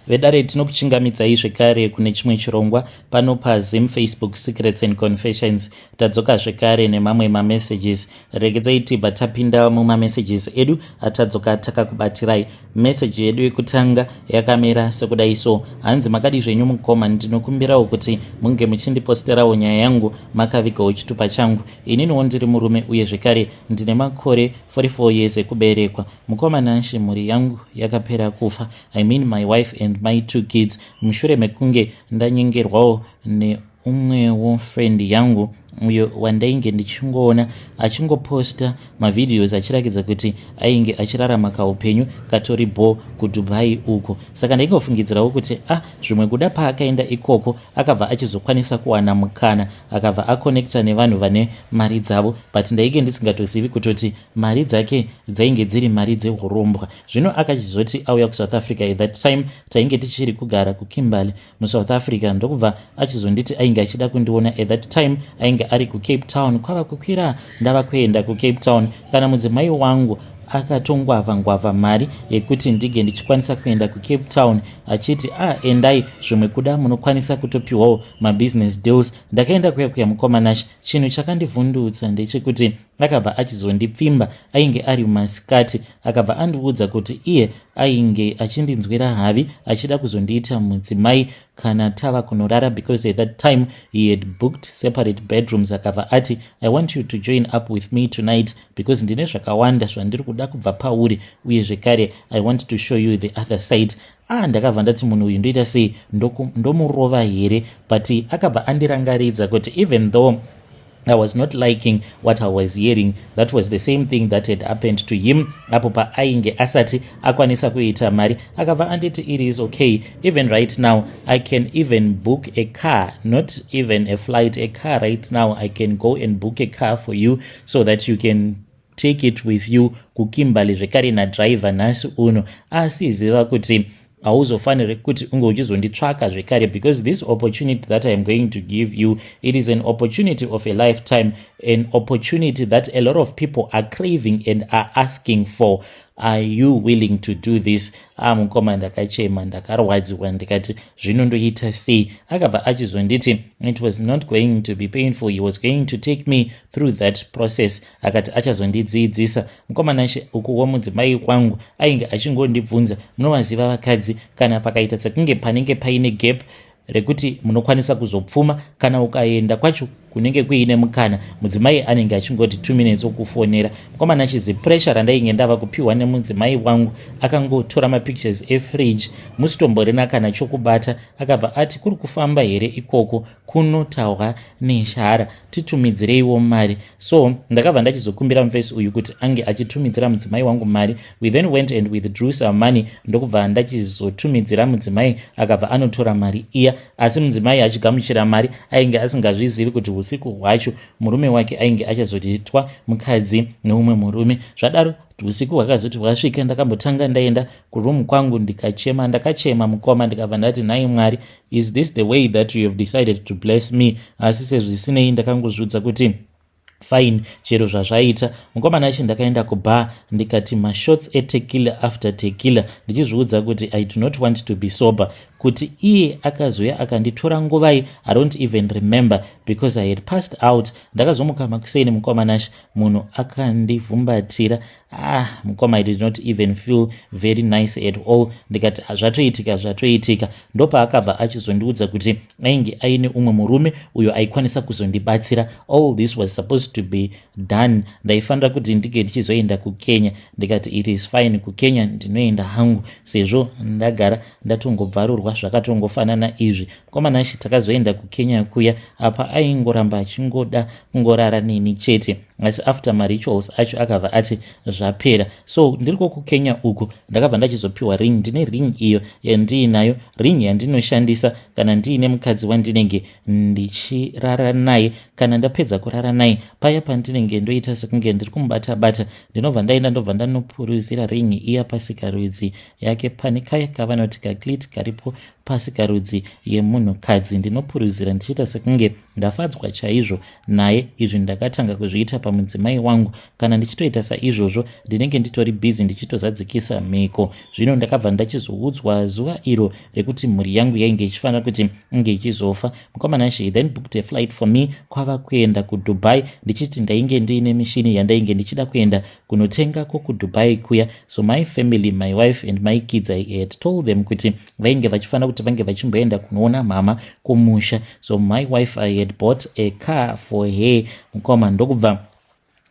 Vedare, tinokuchingamidzai zvekare kune chimwe chirongwa pano paZim Facebook Secrets and Confessions. Tadzoka zvekare nemamwe mamessages. Regedzai tibva tapinda mumamessages edu atadzoka takakubatirai. Meseji yedu yekutanga yakamira sekudai so. Hanzi, "Makadi zvenyu mukoma? Ndinokumbirawo kuti munge muchindiposterawo nyaya yangu makavigawo chitupa changu. Ininiwo ndiri murume uye zvekare ndine makore 44 years ekuberekwa. Mukoma Nashe, mhuri yangu yakapera kufa, I mean my wife and my two kids, mushure mekunge ndanyengerwawo neumwewo friend yangu uyo wandainge ndichingoona achingoposta mavideos achirakidza kuti ainge achirarama kaupenyu katori bo kuDubai uko. Saka ndaingofungidzirawo kuti a ah, zvimwe kuda paakaenda ikoko akabva achizokwanisa kuwana mukana, akabva akonekta nevanhu vane mari dzavo, but ndainge ndisingatozivi kutoti mari dzake dzainge dziri mari dzeurombwa. Zvino akachizoti auya kuSouth Africa, at that time tainge tichiri kugara kuKimberley muSouth Africa, ndokubva achizonditi ainge achida kundiona. At that time ainge ari kuCape Town. Kwava kukwira ndava kuenda kuCape Town. Kana mudzimai wangu akatongwavha ngwavha mari yekuti ndige ndichikwanisa kuenda kuCape Town, achiti, 'Ah, endai, zvimwe kuda munokwanisa kutopiwawo mabusiness deals.' Ndakaenda kuya kuya, mukoma Nashe, chinhu chakandivhundutsa ndechekuti akabva achizondipfimba. Ainge ari masikati. Akabva andiudza kuti iye ainge achindinzwira havi, achida kuzondiita mudzimai kana tava kunorara, because at that time he had booked separate bedrooms. Akabva ati, 'I want you to join up with me tonight because ndine zvakawanda zvandiri kuda kubva pauri, uye zvekare I want to show you the other side.' Ah, ndakabva ndati, munhu uyu ndoita sei? Ndomurova here? But akabva andirangaridza kuti even though I was not liking what I was hearing, that was the same thing that had happened to him apo paainge asati akwanisa kuita mari. Akabva anditi, 'It is okay. Even right now I can even book a car, not even a flight, a car. Right now I can go and book a car for you so that you can take it with you kuKimberley, zvekare nadriver nhasi uno. Asi ziva kuti hauzofaniri kuti unge uchizonditsvaka zvekare, because this opportunity that I am going to give you, it is an opportunity of a lifetime, an opportunity that a lot of people are craving and are asking for. Are you willing to do this?' Ah, mukoma, ndakachema, ndakarwadziwa. Ndikati, zvino ndoita sei? Akabva achizonditi it was not going to be painful, he was going to take me through that process. Akati achazondidzidzisa. Mukoma Nashe, ukuwo mudzimai wangu ainge achingondibvunza. Munovaziva vakadzi, kana pakaita sekunge panenge paine gap rekuti munokwanisa kuzopfuma, kana ukaenda kwacho kunenge kuine mukana, mudzimai anenge achingoti 2 minutes okufonera. Mukomana, achizi pressure randainge ndava kupiwa nemudzimai wangu, akangotora mapictures efridge musitomborina kana chokubata. Akabva ati, 'Kuri kufamba here ikoko kunotaurwa neshara? Titumidzireiwo mari.' So ndakabva ndachizokumbira mufesi uyu kuti ange achitumidzira mudzimai wangu mari. We then went and withdrew some money, ndokubva ndachizotumidzira mudzimai. Akabva anotora mari iya, asi mudzimai achigamuchira mari ainge asingazvizivi kuti usiku hwacho murume wake ainge achazotitwa mukadzi neumwe murume. Zvadaro, usiku hwakazoti hwasvika, ndakambotanga ndaenda kurumu kwangu, ndikachema. Ndakachema, mukoma. Ndikabva ndati, 'Nhai Mwari, is this the way that you have decided to bless me?' Asi sezvisinei, ndakangozviudza kuti fine, chero zvazvaita. Mukomana achi, ndakaenda kubar, ndikati mashots etequila after tequila, ndichizviudza kuti I do not want to be sober. Kuti iye akazoya akanditora nguvai, I don't even remember, because I had passed out. Ndakazomuka makuseni, mukoma Nashe, munhu akandivhumbatira. Ah, mukoma, I did not even feel very nice at all. Ndikati, zvatoitika, zvatoitika." Ndopaakabva achizondiudza kuti ainge aine umwe murume uyo aikwanisa kuzondibatsira. All this was supposed to be done, ndaifanira kuti ndinge ndichizoenda kuKenya. Ndikati, "It is fine, kuKenya ndinoenda hangu, sezvo ndagara ndatongobvarurwa, zvakatongofanana izvi." Mukoma Nashe, takazoenda kuKenya kuya. Apa aingoramba achingoda kungorara neni chete, asi after marituals acho akabva ati zvapera. So ndiriko kuKenya uku, ndakabva ndachizopiwa ring. Ndine ring iyo yandiinayo, ring yandinoshandisa kana ndiine mukadzi wandinenge ndichirara naye. Kana ndapedza kurara naye, paya pandinenge ndoita sekunge ndiri kumubata-bata, ndinobva ndaenda, ndobva ndanopuruzira ring iya pasikarudzi yake, pane kaya kavanoti kaclit karipo. Pasikarudzi yemunhukadzi ndinopuruzira ndichiita sekunge ndafadzwa chaizvo naye. Izvi ndakatanga kuzviita pamudzimai wangu. Kana ndichitoita saizvozvo ndinenge nditori busy ndichitozadzikisa mhiko. Zvino ndakabva ndachizoudzwa zuva iro rekuti mhuri yangu yainge ichifanira kuti inge ichizofa. Mukoma Nashe, he then booked a flight for me kwava kuenda kuDubai, ndichiti ndainge ndiine mishini yandainge ndichida kuenda kunotengako kuDubai kuya. So my family, my wife and my kids, I had told them kuti vainge vachifanira kuti vange vachimboenda kunoona mama kumusha. So my wife, I had bought a car for her, mukoma, ndokubva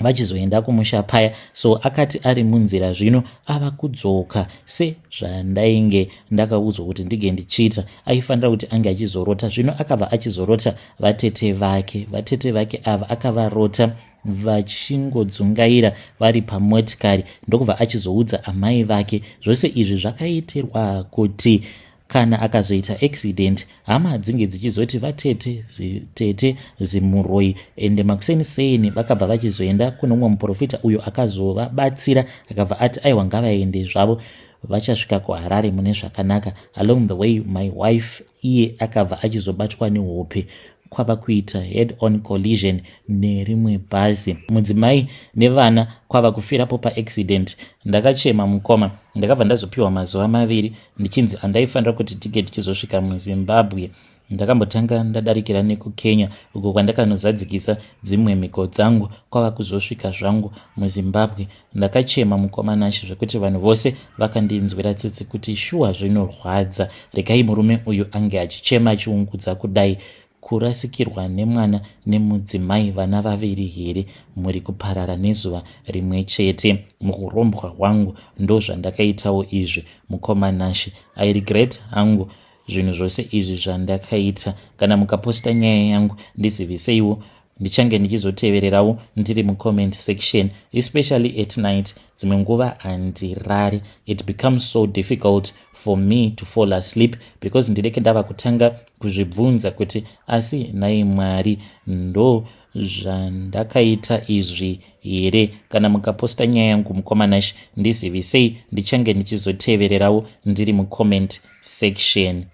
vachizoenda kumusha paya. So akati ari munzira zvino ava kudzoka, sezvandainge ndakaudzwa kuti ndinge ndichiita, aifanira kuti ange achizorota. Zvino akabva achizorota vatete vake. Vatete vake ava akavarota vachingodzungaira vari pamotikari, ndokubva achizoudza amai vake. Zvose izvi zvakaitirwa kuti kana akazoita accident, hama dzinge dzichizoti vatete zitete zimuroi. Ende makuseni seni vakabva vachizoenda kune umwe muprofita uyo akazovabatsira, akabva ati aiwa, ngavaende zvavo, vachasvika kuHarare mune zvakanaka. Along the way, my wife iye akabva achizobatwa nehope, kwava kuita head on collision nerimwe bhazi, mudzimai nevana kwava kufirapo paaccident. Ndakachema, mukoma. Ndakabva ndazopiwa mazuva 2 ndichinzi handaifanira kuti tige tichizosvika muZimbabwe. Ndakambotanga ndadarikira nekuKenya uko kwandakanozadzikisa dzimwe mhiko dzangu, kwava kuzosvika zvangu muZimbabwe. Ndakachema, mukoma Nashe, zvekuti vanhu vose vakandinzwira tsitsi kuti shuwa zvinorwadza, regai murume uyu ange achichema achiungudza kudai. Kurasikirwa nemwana nemudzimai, vana vaviri here, muri kuparara nezuva rimwe chete. Mukurombwa hwangu ndo zvandakaitawo izvi, mukoma Nashe. I regret hangu zvinhu zvose izvi zvandakaita. Kana mukaposta nyaya yangu, ndiziviseiwo, ndichange ndichizotevererawo ndiri mucomment section. Especially at night, dzimwe nguva handirari. It becomes so difficult for me to fall asleep because ndinenge ndava kutanga kuzvibvunza kuti asi nhai Mwari, ndo zvandakaita izvi here? Kana mukaposta nyaya yangu, mukoma Nash, ndizivisei, ndichange ndichizotevererawo ndiri mucomment section.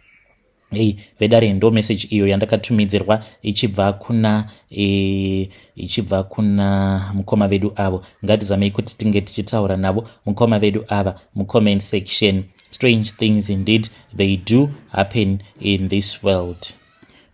Ei vedare, ndo message iyo yandakatumidzirwa ichibva kuna mukoma vedu avo. Ngatizamei kuti tinge tichitaura navo mukoma vedu ava mucomment section. Strange things indeed, they do happen in this world.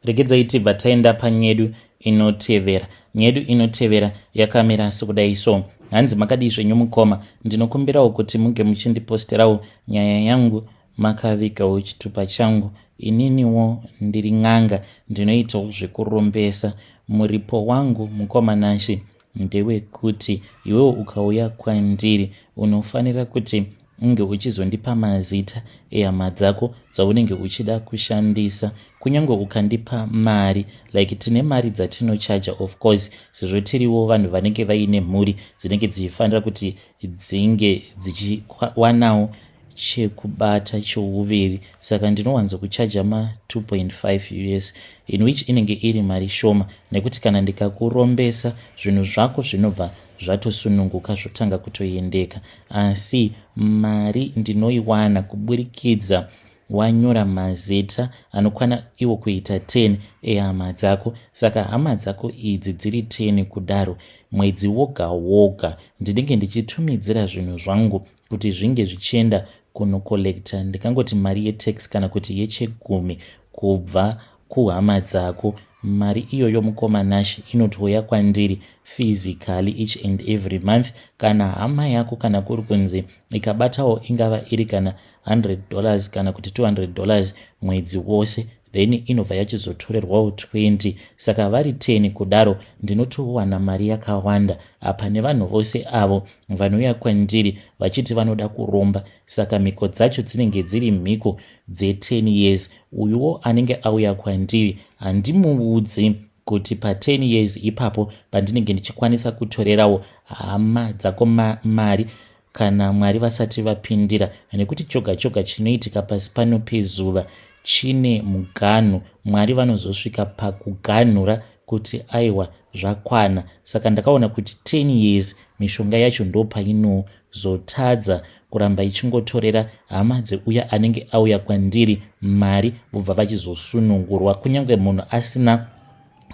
Regedzai tibva taenda panyedu inotevera. Nyedu inotevera yakamira sekudai so. Hanzi, "Makadii zvenyu mukoma? Ndinokumbirawo kuti munge muchindiposterawo nyaya yangu makavigawo chitupa changu. Ininiwo ndiri n'anga, ndinoitawo zvekurombesa. Muripo wangu, mukoma Nashe, ndewekuti iwewo ukauya kwandiri unofanira kuti unge uchizondipa mazita ehama dzako dzaunenge uchida kushandisa. Kunyange ukandipa mari, like tine mari dzatinochaja, of course, sezvo tiriwo vanhu vanenge vaine mhuri dzinenge dzichifanira kuti dzinge dzichiwanawo chekubata chouviri, saka ndinowanzokuchaja ma2.5 US, in which inenge iri mari shoma, nekuti kana ndikakurombesa zvinhu zvako zvinobva zvatosununguka, zvotanga kutoendeka. Asi mari ndinoiwana kuburikidza wanyora mazita anokwana iwo kuita 10 ehama dzako. Saka hama dzako idzi dziri 10 kudaro, mwedzi woga woga ndinenge ndichitumidzira zvinhu zvangu kuti zvinge zvichienda kunocollecta, ndikangoti mari yetax kana kuti yechegumi kubva kuhama dzako. Mari iyoyo, mukoma Nash, inotouya kwandiri physically each and every month. Kana hama yako, kana kuri kunzi ikabatawo, ingava iri kana $100 kana kuti $200 mwedzi wose, then inobva yachizotorerwawo 20. Saka vari 10 kudaro, ndinotowana mari yakawanda apa nevanhu vose avo vanouya kwandiri vachiti vanoda kuromba. Saka mhiko dzacho dzinenge dziri mhiko dze10 years. Uyuwo anenge auya kwandiri handimuudzi kuti pa10 years ipapo pandinenge ndichikwanisa kutorerawo hama dzako mari kana Mwari vasati vapindira, nekuti choga choga chinoitika pasi pano pezuva chine muganhu. Mwari vanozosvika pakuganhura kuti aiwa, zvakwana. Saka ndakaona kuti 10 years Mishonga yacho ndopainozotadza kuramba ichingotorera hama dzeuya anenge auya kwandiri mari vobva vachizosunungurwa kunyange munhu asina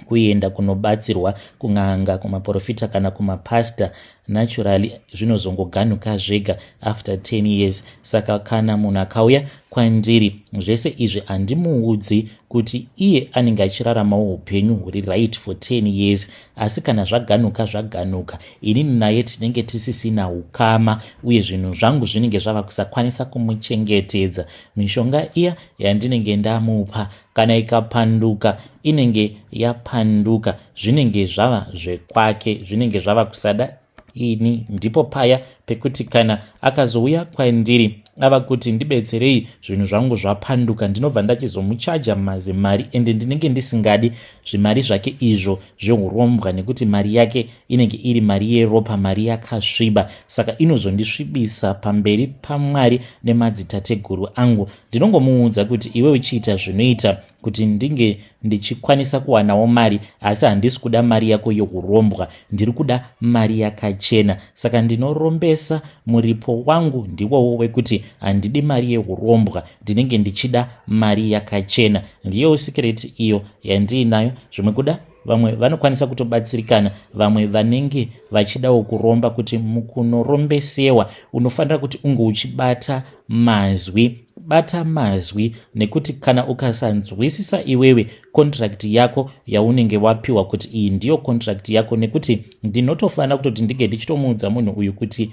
kuenda kunobatsirwa kun'anga, kumaprofita kana kumapasta. Naturally zvinozongoganuka zvega after 10 years. Saka kana munhu akauya kwandiri, zvese izvi handimuudzi kuti iye anenge achiraramawo upenyu huri right for 10 years, asi kana zvaganuka, zvaganuka. Inini naye tinenge tisisina ukama uye zvinhu zvangu zvinenge zvava kusakwanisa kumuchengetedza. Mishonga iya yandinenge ndamupa, kana ikapanduka, inenge yapanduka. Zvinenge zvava zvekwake, zvinenge zvava kusada ini. Ndipo paya pekuti kana akazouya kwandiri ava kuti, "Ndibetserei, zvinhu zvangu zvapanduka," ndinobva ndachizomuchaja mazimari, ende ndinenge ndisingadi zvimari zvake izvo zveurombwa, nekuti mari yake inenge iri mari yeropa, mari yakasviba, saka inozondisvibisa pamberi paMwari nemadzitateguru angu. Ndinongomuudza kuti, "Iwe uchiita zvinoita kuti ndinge ndichikwanisa kuwanawo mari, asi handisi kuda mari yako yeurombwa, ndiri kuda mari yakachena." Saka ndinorombesa, muripo wangu ndiwowo wekuti handidi mari yeurombwa, ndinenge ndichida mari yakachena. Ndiyowo secret iyo yandiinayo. Zvimwe kuda vamwe vanokwanisa kutobatsirikana, vamwe vanenge vachidawo kuromba, kuti mukunorombesewa unofanira kuti unge uchibata mazwi. Bata mazwi, nekuti kana ukasanzwisisa iwewe contract yako yaunenge wapiwa, kuti iyi ndiyo contract yako, nekuti ndinotofanira kutoti ndinge ndichitomuudza munhu uyu kuti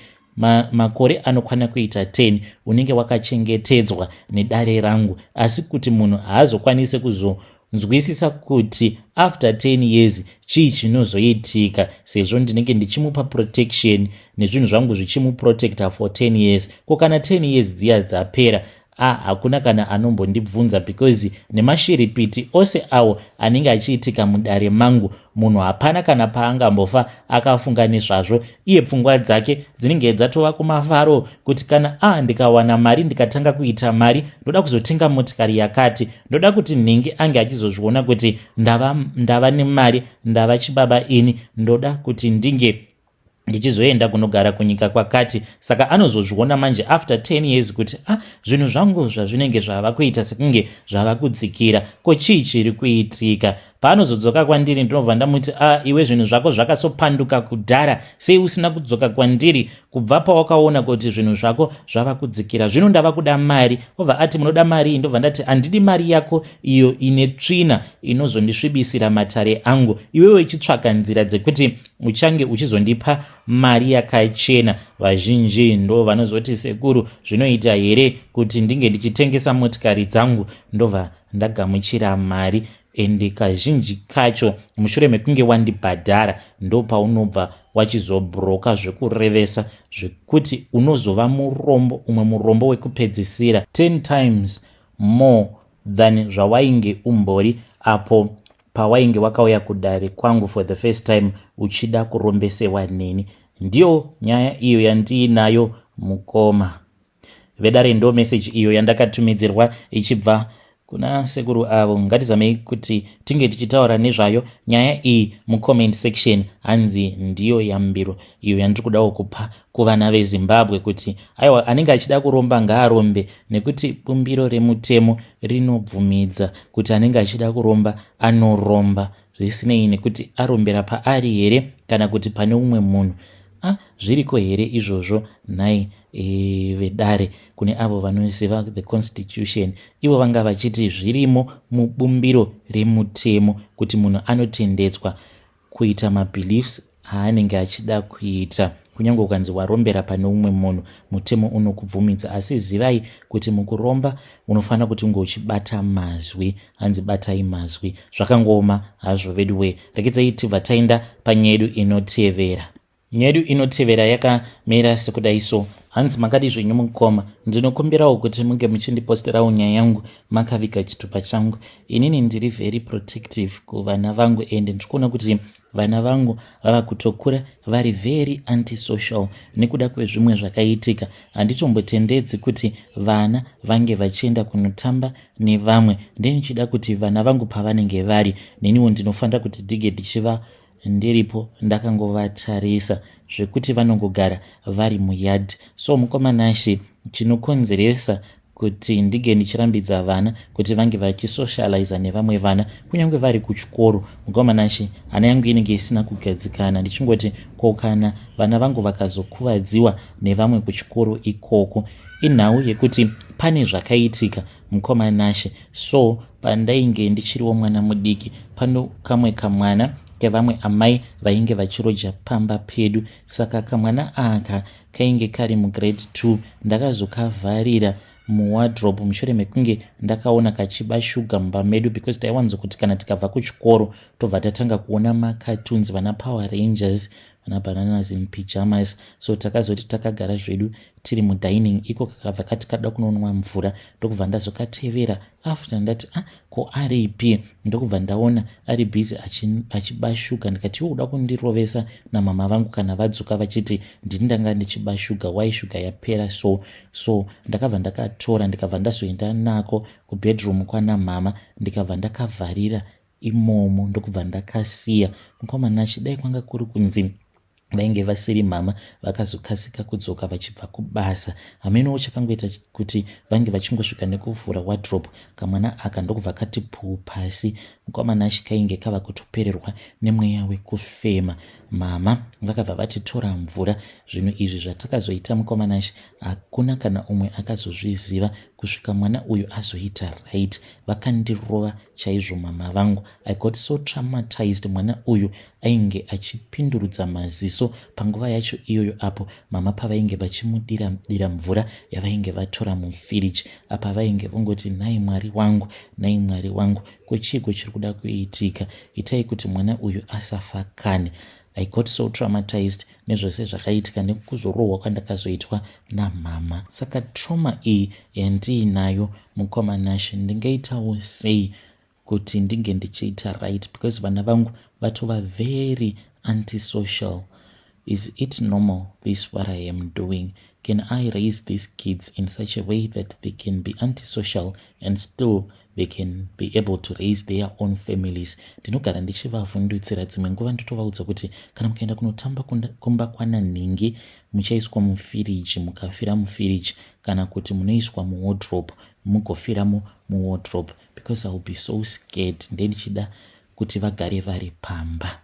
makore anokwana kuita 10 unenge wakachengetedzwa nedare rangu, asi kuti munhu haazokwanisi kuzonzwisisa kuti after 10 years chii chinozoitika, sezvo ndinenge ndichimupa protection nezvinhu zvangu zvichimuprotecta for 10 years. Ko kana 10 years dziya dzapera, a hakuna kana anombondibvunza, because nemashiripiti ose awo anenge achiitika mudare mangu, munhu hapana kana paangambofa akafunga nezvazvo. Iye pfungwa dzake dzinenge dzatova kumafaro, kuti kana a ndikawana mari, ndikatanga kuita mari, ndoda kuzotenga motikari yakati, ndoda kuti nhingi ange achizozviona kuti ndava, ndava nemari, ndava chibaba ini, ndoda kuti ndinge ndichizoenda kunogara kunyika kwakati. Saka anozozviona manje after 10 years kuti, "Ah, zvinhu zvangu zvazvinenge zvava kuita sekunge zvava kudzikira, ko chii chiri kuitika?" Paanozodzoka kwandiri, ndinobva ndamuti, "A ah, iwe zvinhu zvako zvakasopanduka kudhara. Sei usina kudzoka kwandiri kubva pawakaona kuti zvinhu zvako zvava kudzikira? Zvino ndava kuda mari." Obva ati, "Munoda mari?" Ndobva ndati, "Handidi mari yako iyo ine tsvina inozondisvibisira matare angu. Iwewe ichitsvaka nzira dzekuti uchange uchizondipa mari yakachena." Vazhinji ndo vanozoti, "Sekuru, zvinoita here kuti ndinge ndichitengesa motikari dzangu?" Ndobva ndagamuchira mari, ende kazhinji kacho mushure mekunge wandibhadhara, ndo paunobva wachizobroka zvekurevesa, zvekuti unozova murombo, umwe murombo wekupedzisira, 10 times more than zvawainge umbori apo pawainge wakauya kudare kwangu for the first time uchida kurombesewa neni. Ndiyo nyaya iyo yandiinayo, mukoma vedare. Ndo meseji iyo yandakatumidzirwa ichibva kuna sekuru avo. Ngatizamei kuti tinge tichitaura nezvayo nyaya iyi mucomment section. Hanzi ndiyo yambiro iyo yandiri kudawo kupa kuvana veZimbabwe, kuti aiwa, anenge achida kuromba ngaarombe, nekuti bumbiro remutemo rinobvumidza kuti anenge achida kuromba anoromba, zvisinei nekuti arombera paari here kana kuti pane umwe munhu. Ah, zviriko here izvozvo nhai vedare? Kune avo vanoziva the constitution, ivo vanga vachiti zvirimo mubumbiro remutemo kuti munhu anotendedzwa kuita mabeliefs aanenge achida kuita. Kunyange ukanzi warombera pane umwe munhu, mutemo unokubvumidza, asi zivai kuti mukuromba unofanira kuti unge uchibata mazwi. Hanzi batai mazwi. Zvakangooma hazvo vedu wee. Rekedzai tibva taenda panyaya yedu inotevera. Nyaya yedu inotevera yakamira sekudai so. Hanzi, "Makadi zvenyu mukoma? Ndinokumbirawo kuti munge muchindiposterawo nyaya yangu makaviga chitupa changu. Inini ndiri very protective kuvana vangu, and ndiri kuona kuti vana vangu vava kutokura vari very antisocial nekuda kwezvimwe zvakaitika. Handitombotendedzi kuti vana vange vachienda kunotamba nevamwe. Ndenichida kuti vana vangu pavanenge vari neniwo, ndinofanira kuti ndinge ndichiva Ndiripo ndakangovatarisa zvekuti vanongogara vari muyard. So mukoma Nashe, chinokonzeresa kuti ndinge ndichirambidza vana kuti vange vachisocializa nevamwe vana kunyange vari kuchikoro, mukoma Nashe, hana yangu inenge isina kugadzikana, ndichingoti ko kana vana vangu vakazokuvadziwa nevamwe kuchikoro ikoko? Inhau yekuti pane zvakaitika, mukoma Nashe. So pandainge ndichiriwo mwana mudiki, pano kamwe kamwana kevamwe amai vainge vachiroja pamba pedu. Saka kamwana aka kainge kari mugrade 2. Ndakazokavharira muwardrobe mushure mekunge ndakaona kachiba shuga mumba medu, because taiwanzokuti kana tikabva kuchikoro tobva tatanga kuona macartoons, vana Power Rangers, vana Bananas in Pyjamas. So takazoti takagara zvedu tiri mudining iko, kakabva kati kada kunonwa mvura, ndokubva ndazokatevera after. Ndati, "Ah, ko aripi?" Ndokubva ndaona ari busy achiba shuga. Ndikati, "Iwe uda kundirovesa namama vangu kana vadzoka vachiti ndini ndanga ndichiba shuga. Why shuga yapera?" So ndakabva ndakatora, ndikabva ndazoenda nako kubedroom kwana mama, ndikabva ndakavharira imomo, ndokubva ndakasiya. Mukoma Nashe, dai kwanga kuri kunzi vainge vasiri mama vakazokasika kudzoka vachibva kubasa, hamenowo chakangoita kuti vange vachingosvika nekuvhura wardrobe, kamwana aka ndokubva kati puu pasi. Mukoma Nashe, kainge kava kutopererwa nemweya wekufema. Mama vakabva vatitora mvura. Zvinhu izvi zvatakazoita, mukoma Nashe, hakuna kana umwe akazozviziva kusvika mwana uyu azoita right. Vakandirova chaizvo mama vangu. I got so traumatized. Mwana uyu ainge achipindurudza maziso panguva yacho iyoyo apo mama pavainge vachimudira dira mvura yavainge vatora mufiriji. Apa vainge vongoti, "Nhai Mwari wangu, nhai Mwari wangu, kwechiiko chiri kuda kuitika? Itai kuti mwana uyu asafa kani." I got so traumatized nezvose zvakaitika nekuzorohwa kwandakazoitwa namama. Saka trauma iyi yandiinayo, mukoma Nashe, ndingaitawo sei kuti ndinge ndichiita right? Because vana vangu vatova very antisocial. Is it normal, this what I am doing? Can I raise these kids in such a way that they can be antisocial and still they can be able to raise their own families? Ndinogara ndichivavhundutsira. Dzimwe nguva ndotovaudza kuti kana mukaenda kunotamba kumba kwananhingi, muchaiswa mufiriji mukafira mufiriji, kana kuti munoiswa muwardrobe mugofiramo muwardrobe, because I will be so scared. Ndendichida kuti vagare vari pamba.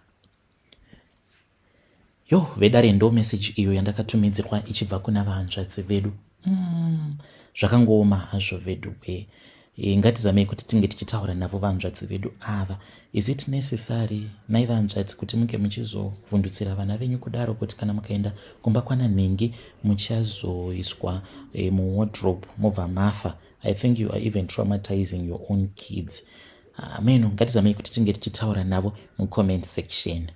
Yo vedare, ndo meseji iyo yandakatumidzirwa ichibva kuna vahanzvadzi vedu. Zvakangooma hazvo vedu we. Ngatizamei kuti tinge tichitaura navo vanzvadzi vedu ava. Is it necessary nai vanzvadzi kuti munge muchizovhundutsira vana venyu kudaro, kuti kana mukaenda kumba kwananhingi muchazoiswa muwardrobe mobva mafa? I think you are even traumatizing your own kids. Ameno, ngatizamei kuti tinge tichitaura navo mucomment section.